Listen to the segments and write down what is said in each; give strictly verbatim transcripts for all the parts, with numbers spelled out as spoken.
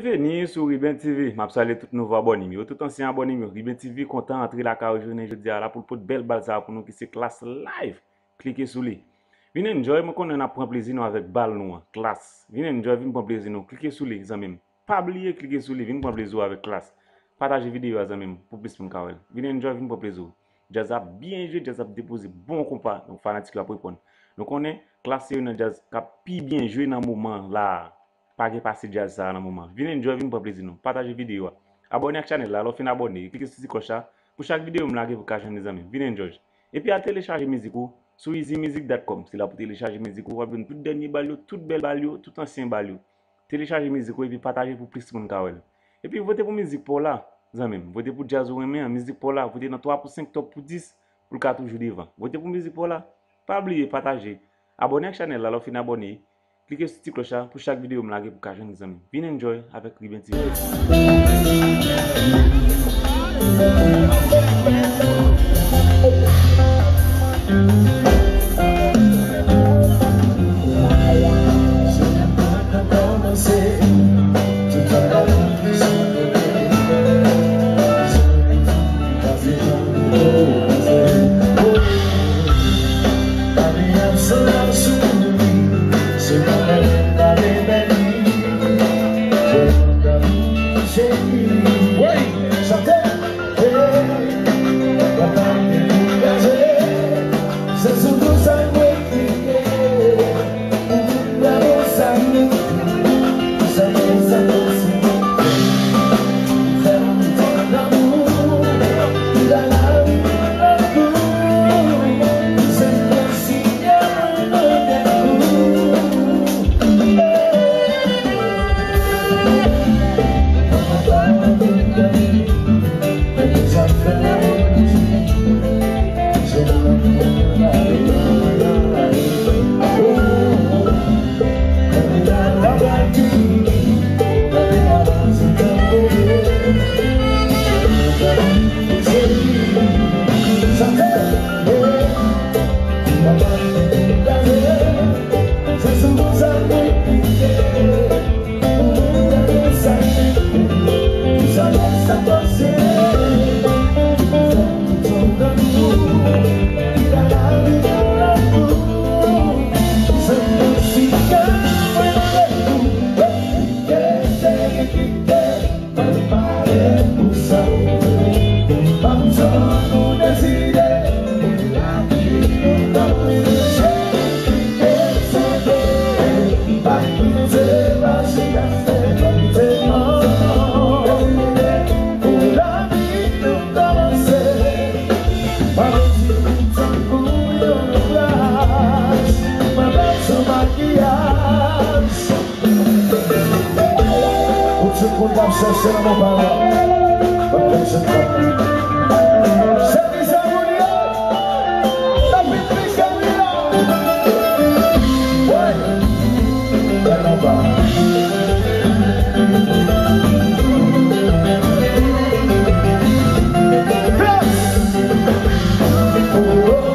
Byenveni sou Riben T V. M ap salye tout nouvo abòne m yo, tout ansyen abòne m yo. Riben T V kontan antre lakay ou jounen jodi a la pou l pot bèl bal sa a pou nou ki se Klass Live. Klike sou li. Vin enjoy, mwen konnen n ap pran plezi nou avèk bal nou an. Klass. Vin enjoy, vin pran plezi nou. Klike sou li, zanmi m. Pa bliye klike sou li, vin pran plezi w avèk Klass. Pataje videyo a, zanmi m, pou plis moun ka wè l. Vin enjoy, vin pran plezi w. Djaz ap byen jwe, djaz ap depoze bon konpa. Donk, fanatik yo ap reponn. Nou konnen, Klass se youn nan djaz k ap pi byen jwe nan moman la a. Pa gen pase djaz sa a nan moman. Vin enjoy, vin pran plezi nou. Pataje videyo a. Abòne ak chanèl la, lè w fin abòne, klike sou ti klòch la. Pou chak videyo m lage, pou ka jwenn li, zanmi m. Vin enjoy. Epi al telechaje mizik ou sou easy music dot com. Se la pou telechaje mizik ou, w ap jwenn tout dènye bal yo, tout bèl bal yo, tout ansyen bal yo. Telechaje mizik ou epi pataje pou plis moun ka wè l. Epi vote pou mizik pa w la, zanmi m. Vote pou djaz ou renmen an, mizik pa w la, vote nan twa pou senk, top pou dis, pou l ka toujou devan. Vote pou mizik pa w la. Pa bliye pataje. Abòne ak chanèl la, lè w fin abòne, klike sou ti klòch la pou chak videyo m lage pou ka jwenn, zanmi. Vin enjoy avèk Riben T V. Ou ti moun k ap chèche lanmou pa w. Se ki sa moun yo? N ap vin pike wi la. Wi. Tèlman pa. Klass. Oh, oh.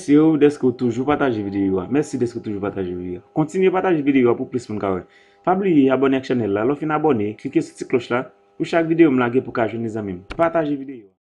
Mèsi w dèske w toujou pataje videyo a. Mèsi dèske w toujou pataje videyo a. Kontinye pataje videyo a pou plis moun ka wè. Pa bliye abòne ak chanèl la. Lè w fin abòne, klike sou ti klòch la pou chak videyo m lage pou ka jwenn zanmi m. Pataje videyo a.